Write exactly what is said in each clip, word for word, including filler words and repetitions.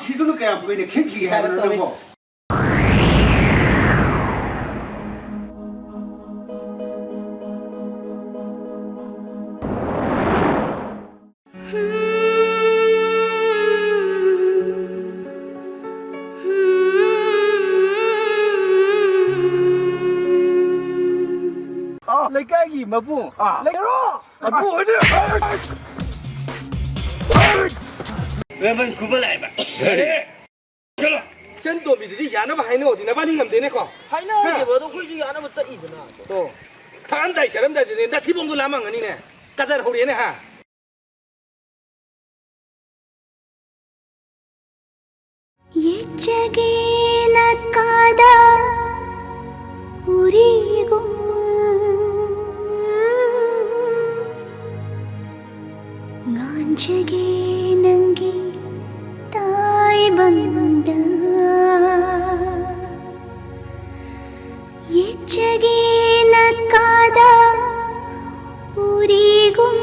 ꯁꯤꯗꯨꯅ ꯀꯌꯥꯝ ꯀꯨꯏꯅ ꯈꯤꯛꯈꯤꯒꯦ ꯍꯥꯏꯕꯅꯣ ꯅꯪꯕꯣ? ꯑꯥ, ꯂꯩꯀꯥꯏꯒꯤ ꯃꯕꯨꯡ꯫ ꯑꯥ꯫ ꯂꯩꯔꯣ! ꯃꯕꯨꯡ ꯑꯣꯏꯗꯤ꯫ ꯔꯦꯕꯟ ꯈꯨꯕ ꯂꯥꯛꯑꯦꯕ꯫ ꯆꯟ ꯇꯣꯝꯕꯤꯗꯨꯗꯤ ꯌꯥꯅꯕ ꯍꯥꯏꯅꯧꯗꯤ ꯅꯕꯥꯅꯤ ꯉꯝꯗꯦꯅꯦꯀꯣ? ꯍꯥꯏꯅꯔꯦꯕ, ꯑꯗꯣ ꯑꯩꯈꯣꯏꯁꯨ ꯌꯥꯅꯕ ꯇꯛꯏꯗꯅ꯫ ꯑꯣ꯫ ꯊꯛꯑꯝꯗꯥꯏ ꯆꯥꯔꯝꯗꯥꯏꯗꯗꯤ ꯅꯊꯤꯕꯣꯡꯗꯣ ꯂꯥꯝꯃꯝꯒꯅꯤꯅꯦ꯫ ꯀꯗꯔ ꯍꯧꯔꯦꯅꯦ ꯍꯥ? ꯌꯦꯠꯆꯒꯦꯅ ꯀꯥꯗ ꯎꯔꯤꯒꯨꯝ ꯉꯥꯟꯖꯒꯦ ꯅꯪꯒꯤ ꯇꯥꯏꯕꯪꯗ꯫ ꯌꯦꯠꯆꯒꯦꯅ ꯀꯥꯗ ꯎꯔꯤꯒꯨꯝ꯫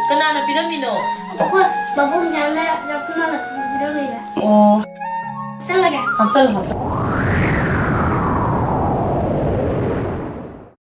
ꯀꯅꯥꯅ ꯄꯤꯔꯝꯃꯤꯅꯣ? ꯑꯩꯈꯣꯏ ꯃꯕꯨꯡ ꯆꯥꯅ ꯆꯥꯛꯈꯨꯝ ꯍꯜꯂꯛꯄꯗ ꯄꯤꯔꯝꯃꯤꯕ꯫ ꯑꯣ꯫ ꯆꯠꯂꯒꯦ꯫ ꯍꯥꯞꯆꯜꯂꯣ, ꯍꯥꯞꯆꯜꯂꯣ꯫